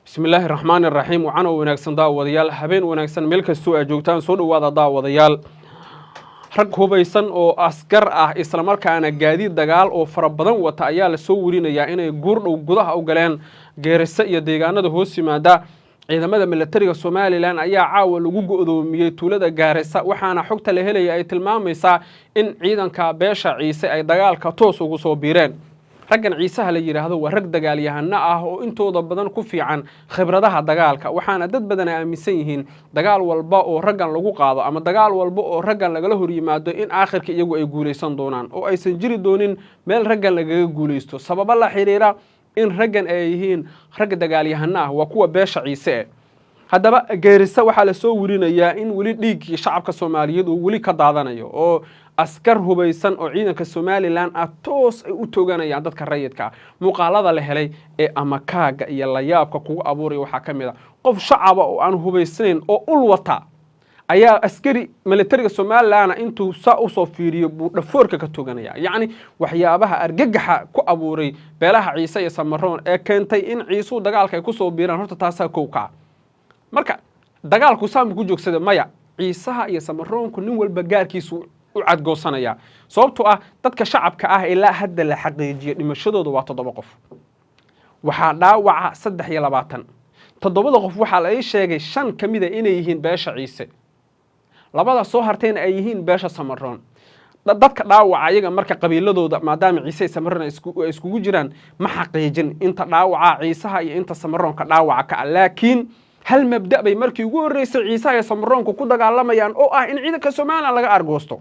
Bismillaahi raxmaani raxiim. Wacan oo wanaagsan, daawadayaal, habeen wanaagsan meel kastoo aad joogtaan. Soo dhowaada, daawadayaal. Rag hubaysan oo askar ah, islamarkaana gaadiid dagaal oo fara badan wata, ayaa lasoo werinayaa inay goordhow gudaha u galeen Geerisa iyo deegaanada hoos yimaada. Ciidamada milatariga Somaliland ayaa caawa lagu go'doomiyey tuulada Gaarisa, waxaana xogta la helaya ay tilmaamaysaa in ciidanka beesha Ciise ay dagaalka toos ugu soo biireen. Raggan Ciisaha la yidhaahdo waa rag dagaalyahano ah oo intooda badan ku fiican khibradaha dagaalka, waxaana dad badan ay aaminsan yihiin dagaal walba oo raggan lagu qaado ama dagaal walba oo raggan lagala hor yimaado in aakhirka iyagu ay guulaysan doonaan oo aysan jiri doonin meel raggan lagaga guulaysto, sababo la xiriira in raggan ay yihiin rag dagaalyahano ah. Waa kuwa beesha Ciise. Eh, haddaba Geerisa waxaa lasoo werinayaa in weli dhiiggii shacabka Soomaaliyeed uu weli ka daadanayo, oo askar hubaysan oo ciidanka Somaliland ah toos ay u tooganayaan dadka rayidka ah. Muuqaalada la helay ee amakaaga iyo layaabka kugu abuuraya waxaa ka mid a qof shacaba oo aan hubaysnayn oo ul wata ayaa askari militariga Somaliland intuu saa usoo fiiriyo buu dhafoorka ka toganaya. Yacni, waxyaabaha argagaxa ku abuuray beelaha Ciise iyo Samaroon ee keentay in Ciisuhu dagaalka ay kusoo biiraan, horta taasaa kow ka ah. Marka dagaalku saama ku joogsada? Maya. Ciisaha iyo Samaroonku nin walba gaarkiisu u cadgoosanaya, sababtoo ah dadka shacabka ah ilaa hadda la xaqiijiyay dhimashadooda waa 7 qof, waxaa dhaawaca 23. Toddobada qof waxaa la ii sheegay 5 ka mida inay yihiin beesha Ciise, labada soo hartayna ay yihiin beesha Samaroon. Dadka dhaawaca iyaga marka qabiiladooda, maadaama Ciise iyo Samaroon ay iskugu jiraan, ma xaqiijin inta dhaawaca Ciisaha iyo inta Samaroonka dhaawaca ka ah. Laakiin hal mabda bay markii ugu horreysay Ciisaha iyo Samaroonku ku dagaalamayaan, oo ah in ciidanka Somaliland laga argoosto.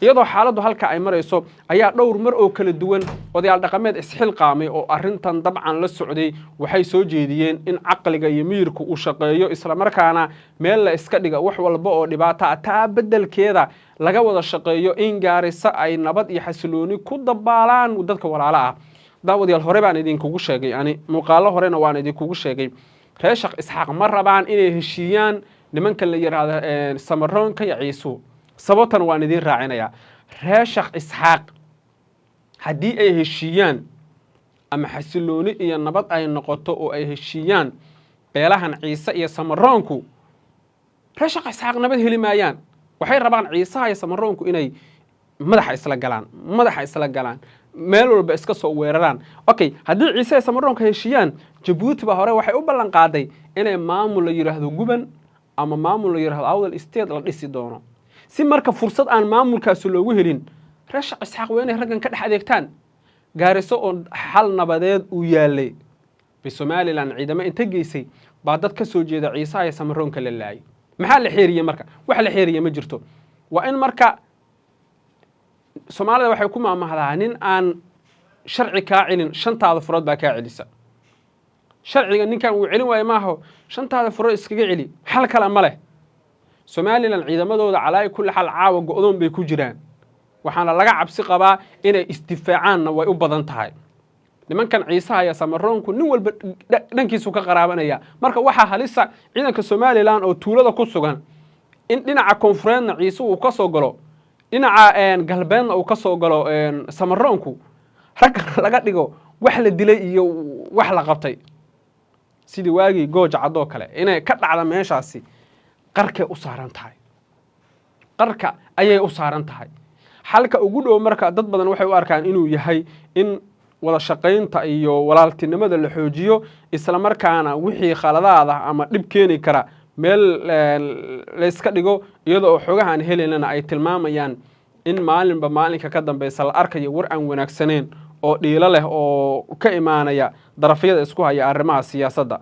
Iyadoo xaaladdu halka ay marayso ayaa dhowr mar oo kala duwan odayaal dhaqameed isxilqaamay oo arrintan dabcan la socday waxay soo jeediyeen in caqliga iyo miyirku uu shaqeeyo, islamarkaana meel la iska dhiga wax walba oo dhibaato ah, taa beddelkeeda laga wada shaqeeyo in Gaarisa ay nabad iyo xasilooni ku dabaalaan dadka walaalo ah. Daawadayaal, hore baan idinkugu sheegay, ani muuqaallo horena waan idinkugu sheegay, reer Sheekh Isxaaq ma rabaan inay heshiiyaan nimanka la yidhaahdo Samaroonka iyo Ciisuhu. Sababtan waan idiin raacinayaa. Reer Sheekh Isxaaq haddii ay heshiiyaan ama xasilooni iyo nabad ay noqoto oo ay heshiiyaan beelahan Ciise iyo Samaroonku, reer Sheekh Isxaaq nabad heli maayaan. Waxay rabaan Ciisaha iyo Samaroonku inay madaxa isla galaan, madaxa isla galaan, meel walba iska soo weeraraan. Okay, haddii Ciise iyo Samaroonka heshiiyaan, Jabuuti baa hore waxay u ballan qaaday inay maamul la yidhaahdo Guban ama maamul la yidhahdo Awdal State la dhisi doono. Si marka fursad aan maamulkaasi loogu helin, reer Sheekh Isxaaq waa inay raggan ka dhex adeegtaan. Gaariso oo xal nabadeed uu yaalay bay Somaliland ciidamo inta geysay baa dad ka soo jeeda Ciisaha iyo Samaroonka la laayay. Maxaa la xeeriyey? Marka wax la xeeriye ma jirto. Waa in marka Soomaalida waxay ku maamahdaa: nin aan sharci kaa celin, shantaada furood baa kaa celisa. Sharciga ninkan uu celin waayo maaho, shantaada furood iskaga celi, xal kale ma leh. Somaliland ciidamadooda calaayi kulli xaal caawa go'doon bay ku jiraan, waxaana laga cabsi qabaa inay isdifaacaanna way u badan tahay. Nimankan Ciisaha iyo Samaroonku nin walba dhankiisu ka qaraabanaya. Marka waxaa halisa ciidanka Somaliland oo tuulada ku sugan in dhinaca koonfureedna Ciise uu ka soo galo, dhinaca galbeedna uu ka soo galo Samaroonku, ragga laga dhigo wax la dilay iyo wax la qabtay, sidii waagii Gooja Caddoo kale inay ka dhacda meeshaasi qarkay u saaran tahay, qarka ayay u saaran tahay. Xalka ugu dhow marka dad badan waxay u arkaan inuu yahay in wada shaqaynta iyo walaaltinimada la xoojiyo, islamarkaana wixii khaladaad ah ama dhib keeni kara meel layska dhigo, iyada oo xogahaan helaynana ay tilmaamayaan in maalinba maalinka ka dambeysa la arkayo war aan wanaagsaneyn oo dhiilo leh oo ka imaanaya darafyada isku haya arrimaha siyaasadda.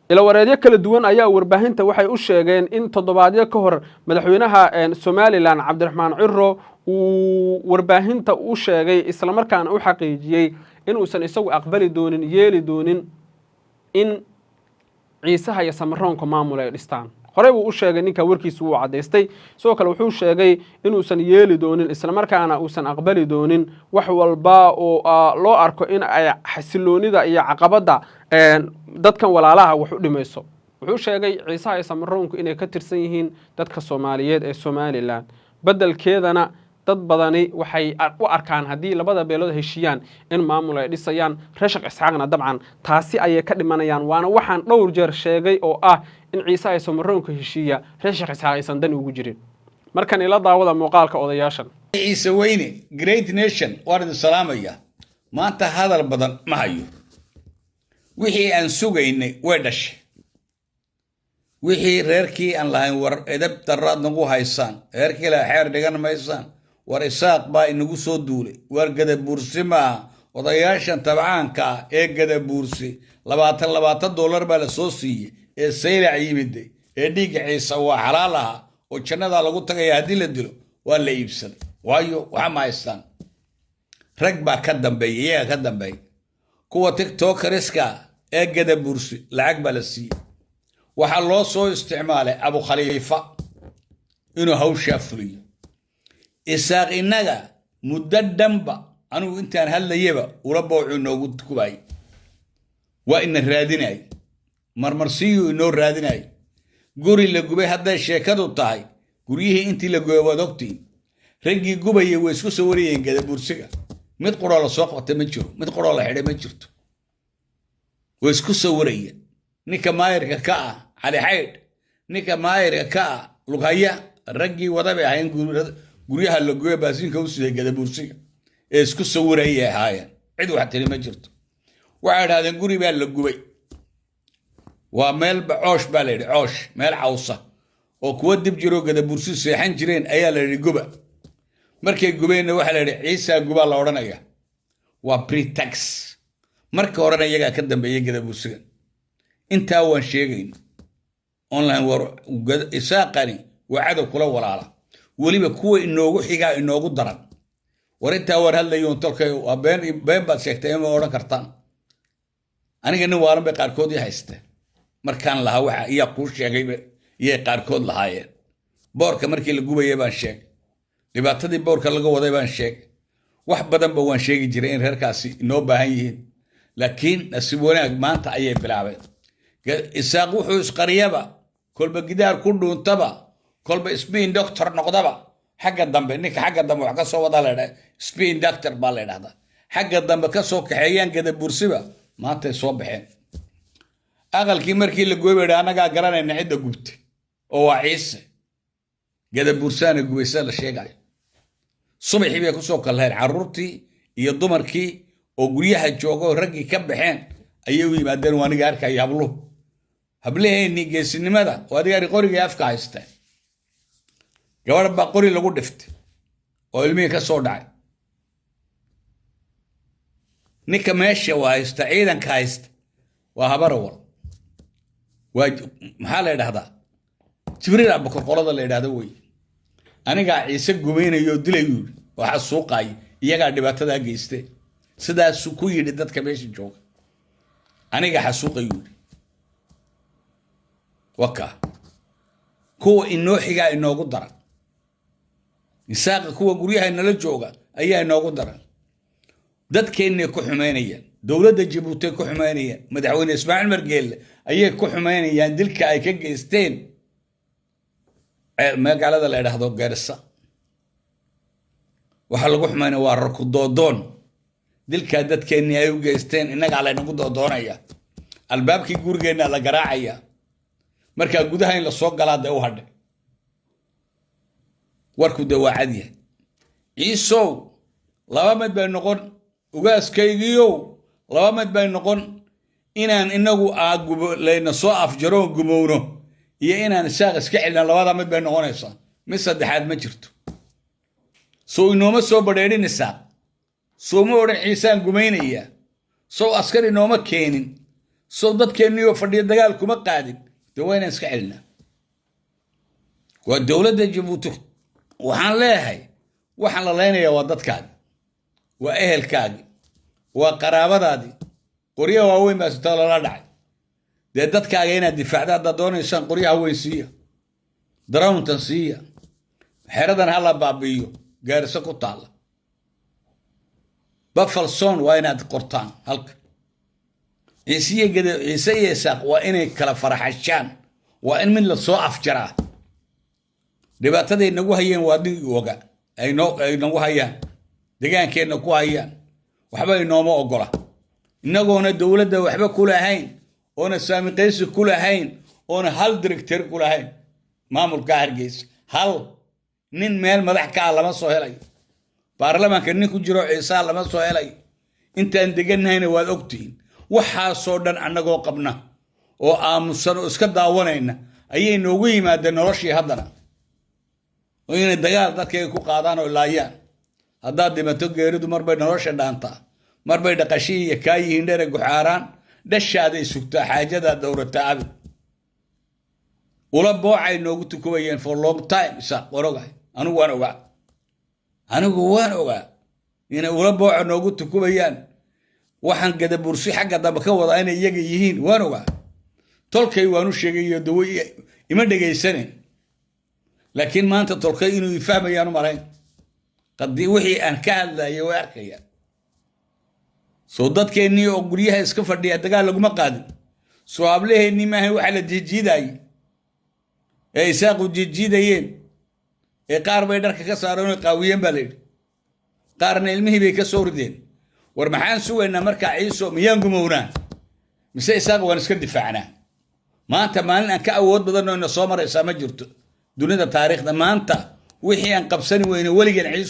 Ilawareedyo kala duwan ayaa warbaahinta waxay u sheegeen in toddobaadyo ka hor madaxweynaha Somaliland Cabdiraxmaan Ciro uu warbaahinta u sheegay, islamarkaana u xaqiijiyey inuusan isagu aqbali doonin, yeeli doonin in Ciisaha iyo Samaroonka maamul ay dhistaan. Horey buu u sheegay ninka, warkiisu wuu caddaystay. Sidoo kale wuxuu sheegay inuusan yeeli doonin, islamarkaana uusan aqbali doonin wax walba oo loo arko in ay xasiloonida iyo caqabadda dadkan walaalaha wax u dhimayso. Wuxuu sheegay Ciisaha iyo Samaroonku inay ka tirsan yihiin dadka Soomaaliyeed ee Somaliland, beddelkeedana Dad badani waxay u arkaan haddii labada beelood heshiiyaan in maamul ay dhisayaan. Reer Sheekh Isxaaqna dabcan taasi ayay ka dhimanayaan, waana waxaan dhowr jeer sheegay oo ah in Ciise ay Samaroonka heshiiya reer Sheekh Isxaaq aysan dan ugu jirin. Markan ila daawada muuqaalka odayaashan. Ciise weyne, great nation, waan idin salaamaya. Maanta hadal badan ma hayo. Wixii aan sugaynay way dhashay. Wixii reerkii aan lahayn, war edab daraad nagu haysaan, reerkii laha xeer dhigan maysaan, war Isaaq baa inagu soo duulay, war Gadabuursi maaha. Odayaashan tabcaanka ah ee Gadabuursi 20 $20 baa la soo siiyey ee Saylac yimiday ee dhiigga Ciise waa xalaal ahaa oo jannadaa lagu tagaya haddii la dilo, waa la iibsaday. Waayo, waxa ma haystaan. Rag baa ka dambeeya, iyaga ka dambeeya. Kuwa TikTokeriska ee Gadabuursi lacag baa la siiyey. Waxaa loo soo isticmaalay Abukhaliifa inuu hawshaa fuliyo. Isaaq innaga muddo dhanba, anigu intaan hadlayaba, ula bowcuu inoogu kubaay, waa ina raadinay, marmarsiyuu inoo raadinay. Guri la gubay hadday sheekadu tahay, guryihii intii la gubay waad ogtiin. Raggii gubayay way isku soo warayeen Gadabuursiga. Mid quroo la soo qabtay ma jiro, mid quroo la xidhay ma jirto. Way isku soo warayeen. Ninka maayirka ka ah Cali Xaydh, ninka maayirka ka ah Lughaya, raggii wada bay ahayn guryaha la gubay, baasiinka u siday Gadabuursiga ee isku soo warayay ahaayeen. Cid wax tiri ma jirto. Waxay idhahdeen guri baa la gubay, waa meel coosh baa la yidhi, coosh, meel cawsa oo kuwa dib jiroo Gadabuursi seexan jireen ayaa la yidhi guba. Markay gubeenna waxaa la yidhi Ciisaa gubaa la odhanaya. Waa pretext. Marka horena iyagaa ka dambeeyey Gadabuursiga. Intaa waan sheegayn online. War Isaaqani waa cadow kula walaala, weliba kuwa inoogu xigaa inoogu daran. War intaa waan hadlayoon tolkay, waa been, been baad sheegtay ima odhan kartaan. Aniga nin waalan bay qaarkood ii haysteen markaan lahaa waxa iyaa kuu sheegayba iyay qaarkood lahaayeen. Boorka markii la gubayay baan sheegay, dhibaatadii boorka laga waday baan sheegay, wax badanba waan sheegi jiray in reerkaasi inoo baahan yihiin. Laakiin nasiib wanaag maanta ayay bilaabeen. Isaaq wuxuu isqariyaba, kolba gidaar ku dhuuntaba, kolba spin doctor noqdaba. Xagga dambe ninka xagga dambe wax ka soo wadaa la ydhaha spin doctor baa la ydhahdaa. Xagga dambe ka soo kaxeeyaan Gadabursiba maantay soo baxeen. Aqalkii markii la gooy bay annagaa garanayna cidda gubtay oo waa Ciise, Gadabursaana gubaysa la sheegayo. Subaxii bay kusoo kalheen carruurtii iyo dumarkii oo guryaha jooga oo raggii ka baxeen ayay u yimaadeen. Waa aniga arkaya habluhu, hablaheennii geesinimada oo adiga qorigii afka haysteen. Gabadh baa qori lagu dhiftay oo ilmihii ka soo dhacay. Ninka meesha waa haysta, ciidanka haysta waa Habarawal, waa maxaa la yidhahdaa, Jibriil Abakor qolada la yidhahdo wey. Anigaa Ciise gumaynayo oo dilayuu yidhi, waxa suuqaaya iyagaa dhibaatadaa geyste. Sidaasuu ku yidhi dadka meesha jooga, aniga xasuuqayuu yidhi. Waka kuwa inoo xigaa inoogu daran. Isaaqa kuwa guryaha inala jooga ayaa inoogu daran. Dadkeennay ku xumaynayaan, dowladda Jabuutay ku xumaynayaan, madaxweyne Ismaaciil Margeelle ayay ku xumaynayaan dilka ay ka geysteen magaalada la idhaahdo Gaarisa. Waxaa lagu xumaynaya waa raku doodoon. Dilkaa dadkeennii ay u geysteen innagaa laynagu doodoonaya, albaabkii gurigeenna la garaacaya. Markaa gudaha in lasoo galaa dee u hadhay. Warku dee waa cadyahay. Ciisow, laba mid bay noqon. Ugaaskaygiiow, laba mid bay noqon: inaan inagu layna soo afjaroon gumowno iyo inaan Isaaq iska celina. Labada mid bay noqonaysaa, mid saddexaad ma jirto. Sow inooma soo badheedhin Isaaq? Sow ma odhan Ciisaan gumaynaya? Sow askar inooma keenin? Sow dadkeenniioo fadhiya dagaal kuma qaadin? Dee waa inaan iska celinaa. Waa dowladda Jabuuti waxaan leeyahay, waxaan la leynayaa waa dadkaagi, waa ehelkaagi, waa qaraabadaadii. Qoryaha waaweyn baa sitaa lala dhacay. Dee dadkaaga inaad difaacda haddaad doonaysaan, qoryaha weyn siiya, darowntan siiya, xeradan ha la baabi'iyo Gaariso ku taalla. Buffer zone waa inaad qortaan halka Ciisiyo Gede. Ciise iyo Isaaq waa inay kala faraxashaan, waa in mid la soo afjaraa. Dhibaataday nagu hayeen waa adigii oga. Ay nagu hayaan, degaankeenna ku hayaan, waxba inooma ogola, innagoona dowladda waxba ku lahayn, oona saamiqaysi ku lahayn, oona hal director ku lahayn maamulka Hargeysa. Hal nin meel madax ka ah lama soo helayo. Baarlamaanka nin ku jiro Ciisaa lama soo helayo. Intaan deganahayna waad ogtihiin. Waxaasoo dhan annagoo qabna oo aamusan oo iska daawanayna ayay noogu yimaadeen noloshii haddana, oo inay dagaal dadkayga ku qaadaan oo laayaan. Haddaad dhimato, geeridu marbay nolosha dhaantaa, marbay dhaqashihii iyo kaa yihiin dhere guxaaraan. Dhashaaday sugtaa, xaajadaa dowrataa abid. Ula boocay noogu tukubayeen for long time. Isaaq waan ogahay, anigu waan ogaa, anigu waan ogaa inay ula booca noogu tukubayaan. Waxaan Gadabursi xagga dambe ka wadaa inay iyaga yihiin waan ogaa. Tolkay waanu sheegayo, dawo ima dhegaysanin, laakiin maanta tolkay inuu ifahmayaan u malayn. Qadii wixii aan ka hadlayay way arkayaan. Soo dadkeennii oo guryaha iska fadhiya dagaal laguma qaadin. Soo hablaheennii maahan waxaa la jiijiidaayey ee Isaaqu jiijiidayeen, ee qaar bay dharka ka saareen oo qaawiyeen baa la yidhi, qaarna ilmihii bay ka soo rideen. War maxaan sugaynaa markaa, Ciiso? Miyaan gumownaa mise Isaaq waan iska difaacnaa? Maanta maalin aan ka awood badanno ina soo maraysaa ma jirto dunida taariikhda. Maanta wixii aan qabsani weyne weligeen Ciiso.